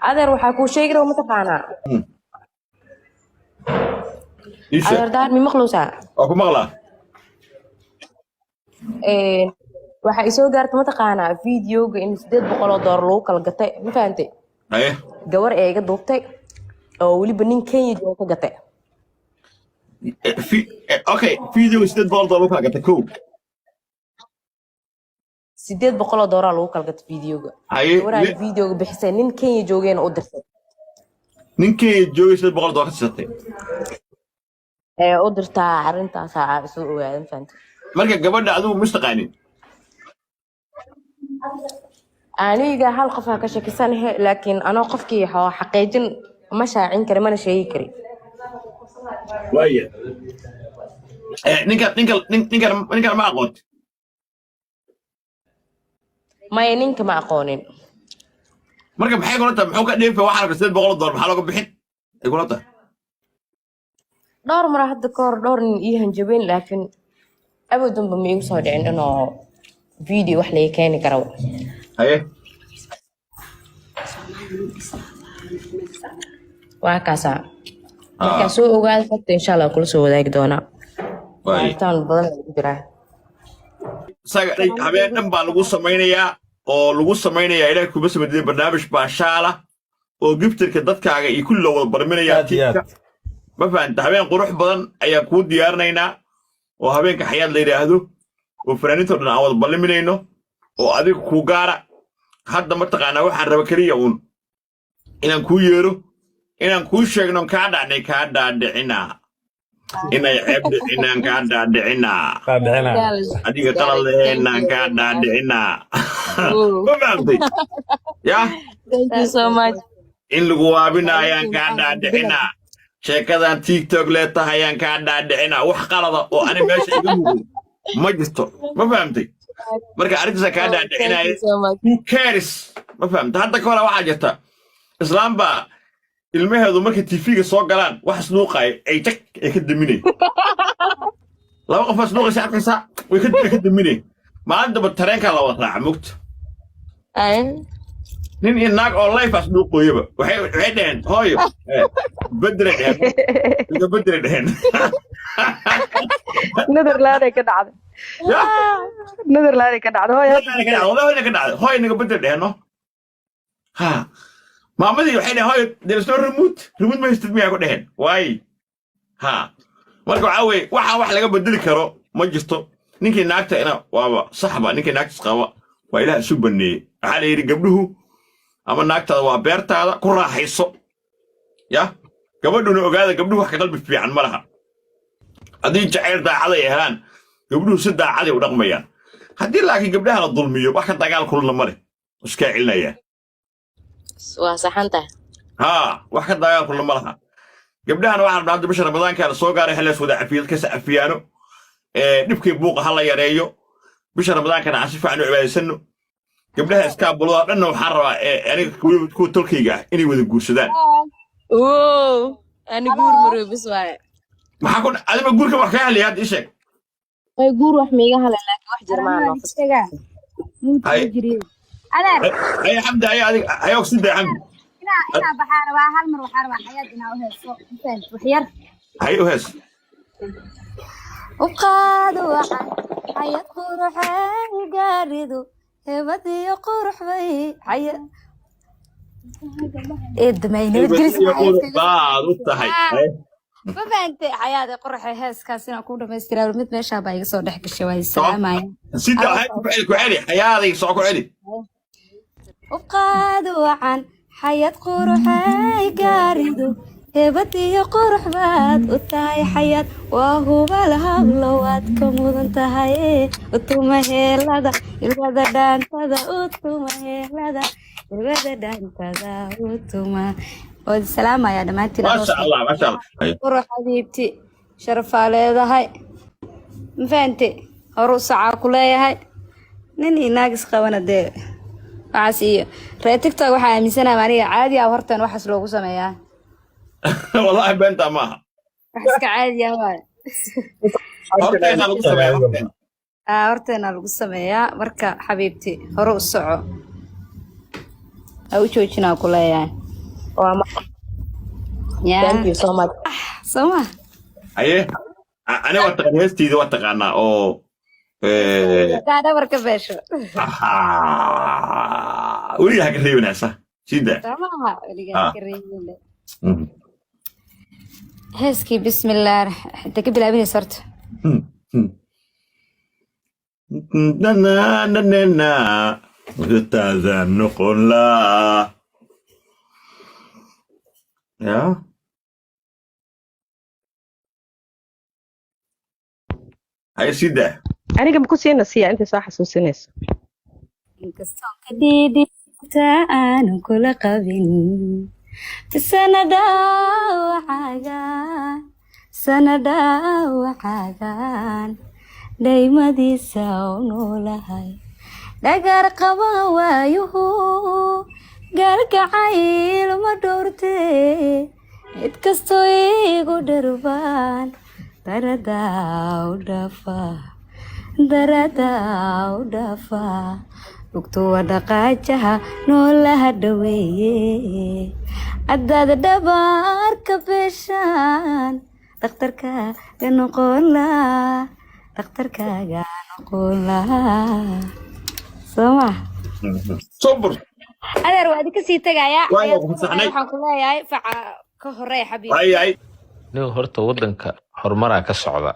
Adeer, waxaa kuu sheegi raba, mataqaanaa? Ii sheeg. Adeer Daar, mi maqlowsaa? Waa ku maqlaa. Waxaa isoo gaarta, mataqaanaa, videoga in $800 lagu kala gatay, ma fahantay? Haye. Gabar ee iga duubtay oo weliba nin Kenya jooga ka gatay. Okay, video $800 lagu kala gatay, kow. $800 lagu kala gatay videoga. Gabaraa videoga bixisay, nin Kenya joogeena u dirtay. Ninkii joogay $800 ka siisatay? Ee u dirtaa, arrintaasaa isoo ogaaday, ma fahantay? Marka gabadha adigu ma istaqaanin? Aniga hal qofaa ka shakisanahe, laakiin anoo qofkii xaqiijin ma shaacin kari, mana sheegi kari. Waaya. Ninkan ma aqoonti? Maya, ninka ma aqoonin. Marka maxay kula tahay? Muxuu ka dheefa waxaa rabta $800 maxaa looga bixin ay kula tahay? Dhowr mar hadda ka hor dhowr nin ii hanjabeen, laakiin abadanba ma igu soo dhicin inuu video wax laga keeni karo. Haye. Waa kaasaa. Markaa soo ogaada xogta, insha Allah kula soo wadaagi doonaa. Waaya. Baaritaan badan ayaa ku jiraa. Isaga habeen dhan baa lagu samaynayaa oo lagu samaynayaa. Ilaah kuma samadiyay, barnaamij baashaala oo giftirka dadkaaga iyo kulli loo wada barminayaa. Aad iyo aad. Ma fahanta? Habeen qurux badan ayaan kuu diyaarinaynaa oo habeenka Xayaad la yidhaahdo oo fanaaniinto dhan aan wada balliminayno oo adiga kuu gaara. Hadda mataqaanaa, waxaan raba keliya uun inaan kuu yeero, inaan kuu sheegno kaa dhacnay, kaa dhaadhicinaa inay ceeb dhicinaan, kaa dhaadhicinaa. Dhaadhicinaa. Adiga qalad leheenaan kaa dhaadhicinaa, ma fahamtay yah? Thank you so much. In lagu waabinaayaan kaa dhaadhicinaa, sheekadan TikTok lee tahayaan kaa dhaadhicinaa. Wax qalada oo ani meesha iga muuqdo ma jirto, ma fahamtay? Marka arrintaasa kaa Thank dhaadhicinaya. you so much. Who cares, ma fahamta? Hadda ka hore waxaa jirta islaam baa ilmaheedu markay TV-ga soo galaan wax isnuuqaya ay jag ay ka daminay. Laba qof baa isnuuqaysa, arkaysaa, way ka daminay. Maalin damba tareenkaa la wada raaca, mugta? Ay. Nin iyo naag oo life as nuuqooyaba waxay dhaheen, "Hooyo, bedelay," dheheen, "Iga bedelay," dheheen. Netherlands ka dhacday. Ya. Netherlands ka dhacday, hooyo. Wallahi ka dhacday. "Hooyo, naga bedel," dheheen. No ha, maamadii waxay dheheen, "Hooyo, there is no remote, remote ma haystid miyaa?" ku dheheen. Waay ha. Marka waxaa weeye, waxaa wax laga bedeli karo ma jirto. Ninkii naagta ina waaba saxba, ninkii naagtas qaba waa Ilaah isu baneeyey. Waxaa la yidhi gabdhuhu ama naagtaada waa beertaada, ku raaxayso. Ya gabadhuna ogaada, gabdhuhu wax ka qalbi fiican ma laha. Haddii jacayl daacaday ay helaan, gabdhuhu si daacaday u dhaqmayaan. Haddii laakiin gabdhaha la dulmiyo, wax ka dagaal kulna ma leh, iskaa celinayaan. Waa saxan tahay. Haa, wax ka dagaal kulna ma laha. Gabdhahana waxaan rabnaa hadda bisha Ramadaanka la soo gaaray xilligaas wada cafiyo, dadkas cafiyaano. Dhibkii buuqa ha la yareeyo. Bisha Ramadaankana aan si fiican u cibaadaysano. Gabdhaha iskaabulada dhanna waxaan rabaa, aniga weliba kuwa tolkayga ah, inay wada guursadaan. Wow, ani guur marow bis waaye. Maxaa ku adima guurka wax kaa helaya? Hadda ii sheeg. Ay, guur wax miiga halay, laakiin wax jirmaan. Hay. Adeer. Hay Xamdi, hay adig, hay ogsida Xamdi. Inaa baxaa rabaa. Hal mar waxaa rabaa Xayaad inaa u heeso wax yar. Hay, u hees. Uqaadu waxaan xayad quruxay gaaridu hebad iyo qurux bay xaya eedamay nabadgelis. Baad u tahay. Hay. Ma fahantay? Xayaade quruxay, heeskaas inaan ku dhamaystiraa mid meeshaa baa iga soo dhex gashay. Waa salaamaya. Sida hay, ku celi, ku celi, xayaaday, soo ku celi. Uqaadu wacan xayad quruxay gaaridu hebad iyo qurux baad u tahay xayad, waa hubal hablo waad ka mudan tahay. Utuma heelada ilwada dhaantada, utuma heelada ilwada dhaantada utuma. Waad salaamaya dhammaantiin. Maasha Allah, maasha Allah. Hay. Qurux xabiibti, sharafaa leedahay, ma fahante? Horu sacaa ku leeyahay. Nin iyo naagis qabana dee waxaas iyo reer TikTok waxaa aaminsanahay aniga caadi ah hortan waxaas loogu sameeyaa. Wallahi beentaa maaha. Wax iska caadi ah waay. Horteena lagu sameeyaa, horteena. Aa, horteena lagu sameeyaa. Marka xabiibti, hore u soco, ha u joojinaa ku leeyahay. Waa yaa thank you so much. Soo ma? Aye, aniga waa taqaan heestiida, waa taqaanaa oo Hadaa dhabarka beesho. Ahaa, weligaa ha ka reebinaysa sida. Soo maaha weligaa Ah. ka reebin. Heeskii bismillaah inta ka bilaabinaysa horta. Na na na na na taada noqon laa ya. Haye, sida. Aniga ma ku sii nasiya intay soo xasuusinayso? Inkastoo ka dhiidhiibta aanu kula qabin, sana dhaawacaagan, sana dhaawacaagan dhaymadiisa u noolahay, dhagar qaba waayuhu gaalgacayl ma dhowrte, cid kastoo igu dharbaan daradaa u dhafa, daradaa u dhafa, lugtuwa dhaqaajaha noolaha dhaweeye, haddaad dhabaarka beeshaan dhakhtarkaaga noqon laa, dhakhtarkaaga noqon laa, soo ma? Sobur. Adeer, waa idinka sii tegayaa. Waa Ayaad ku fasaxnay. Waxaan ku leeyahay faca ka horeey, xabiibi. Ay ay. Nin horta waddanka horumaraa ka socda,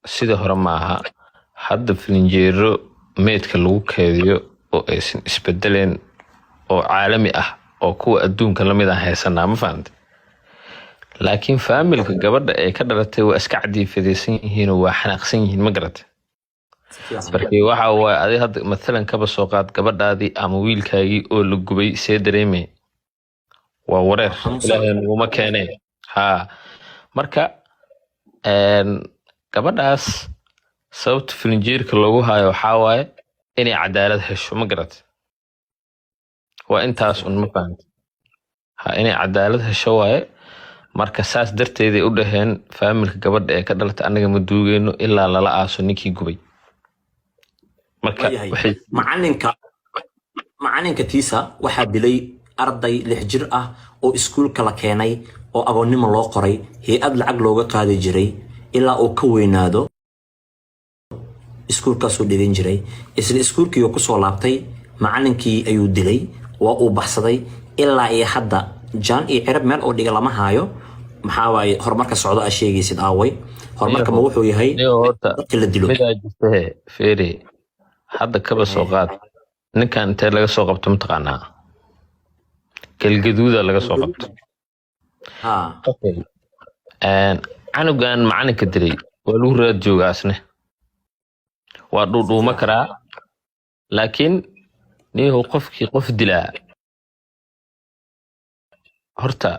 sidii hore maaha. Hadda filinjeero meydka lagu keediyo oo aysan isbedeleen oo caalami ah oo kuwa adduunka lamid ah haysanaa, ma fahamte? Laakiin faamilka gabadha ee ka dhalatay waa iska cadiifadaysan yihiin oo waa xanaaqsan yihiin, ma garatay? Markii waxa waaye adi hadda mathalan kaba soo qaad gabadhaadii ama wiilkaagii oo la gubay, see dareemay? Waa wareer. Ilaahay naguma keenee. Ha, marka gabadhaas sababta filinjeerka loogu hayo waxaa waaye inay cadaalad hesho, ma garatay? Waa intaas un, ma fahamtay? Ha, inay cadaalad hesho waaye. Marka saas darteeday u dhaheen faamilka gabadha ee ka dhalatay, annaga ma duugeyno ilaa lala aaso ninkii gubay. Marka Waayahay. waxay Macalinka tiisa waxaa dilay arday 6 jir ah oo iskuulka la keenay oo agoonnimo loo qoray, hay-ad lacag looga qaadi jiray ilaa uu ka weynaado, iskuulkaasuu dhigan jiray. Isla iskuulkii uu kusoo laabtay, macalinkii ayuu dilay, waa uu baxsaday. Ilaa iyo hadda jaan iyo cirab meel oo dhiga lama haayo. Maxaa waaye horumarka socdo aa sheegaysid? Aaway horumarka? Ma wuxuu yahay niyo horta dadka la dilo? Midaa jirtahe, feeri, hadda kaba soo qaad ninkan intee laga soo qabto, mataqaanaa? Galgaduuda laga soo qabto. Ha. Okay. Canugan macalinka dilay waa lagu raad joogaa, asne waa dhuudhuuma karaa, laakiin niyahow qofkii qof dilaa horta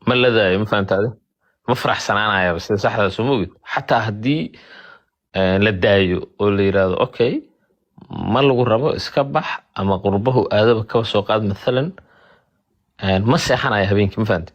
ma ladaayo, ma fahantaade? Ma faraxsanaanayaba sida saxdaa, soo mogid? Xataa haddii la daayo oo la yiraahdo okay, ma lagu rabo, iska bax ama qurbahu aadaba, kaba soo qaad mathalan, ma seexanayo habeenkii, ma fahante?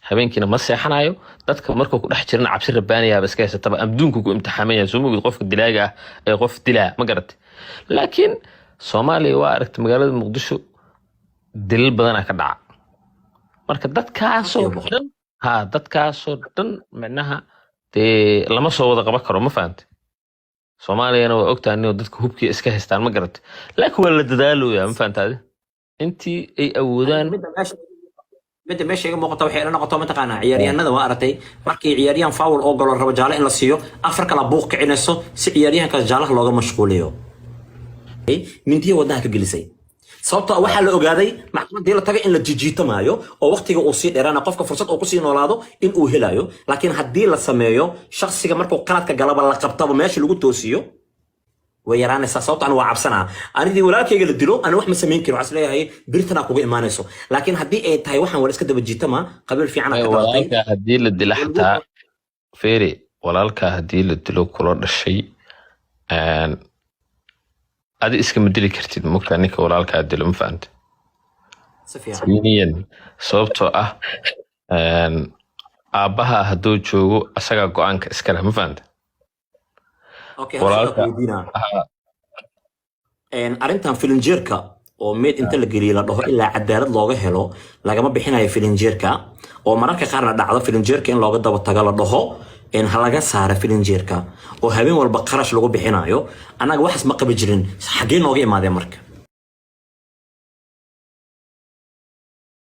Habeenkiina ma seexanayo. Dadka markuu ku dhex jirana cabsi rabaaniyaaba iska haysataba, adduunku ku imtixaaman yahay, soo mogid? Qofka dilaaga ah ee qof dilaa, ma garatay? Laakiin Soomaaliya waa aragtay, magaalada Muqdisho dilal badanaa ka dhaca. Marka dadkaasoo dhan, ha, dadkaasoo dhan micnaha dee lama soo wada qaban karo, ma fahante? Soomaaliyana waa ogtahay inuu dadka hubkii iska haystaan, ma garatay? Laakiin waa la dadaaloyaa, ma fahantaade? Intii ay awoodaan. Midda meesha iga muuqata waxay ila noqoto, mataqaanaa, ciyaaryahanada waa aragtay, markii ciyaaryahan foul oo galo rabo jaale in la siiyo, afar kala buuq kicinayso si ciyaaryahankaas jaalaha looga mashquuliyo. Mindiya wadnaha ka gelisay, sababtoo ah waxaa la ogaaday maxkamadii la tagay in la jijiito maayo oo waqtiga uu sii dheeraana, qofka fursad uu kusii noolaado in uu helayo. Laakiin haddii la sameeyo shakhsiga markuu qaladka galaba la qabtaba meesha lagu toosiyo, way yaraanaysaa. Sababto anu waa cabsanaa, anidii walaalkayga la dilo, ani wax ma samayn karin, waxaan isleeyahay biritanaa kuga imaanayso. Laakiin haddii ay tahay waxaan wala iska daba jiitama, qabiil fiican ka dhalatay. Walaalka haddii la dilo xataa, feri, walaalka haddii la dilo kula dhashay, adi iskama dili kartid, mogtaa? Ninka walaalkaa dilo, ma fahante? Si fiican. Diiniyan, sababtoo ah aabbaha hadduu joogo asagaa go-aanka iska leh, ma fahante? Okay, hal su'aal Walaalka ku weydiinaa. Arrintan filinjeerka oo meed inta la geliyo la dhaho ilaa cadaalad looga helo lagama bixinayo filinjeerka, oo mararka qaarna dhacdo filinjeerka in looga daba tago, la dhaho in ha laga saaro filinjeerka, oo habeen walba qarash lagu bixinayo. Annaga waxaas ma qabi jirin. Xaggee nooga imaadeen marka?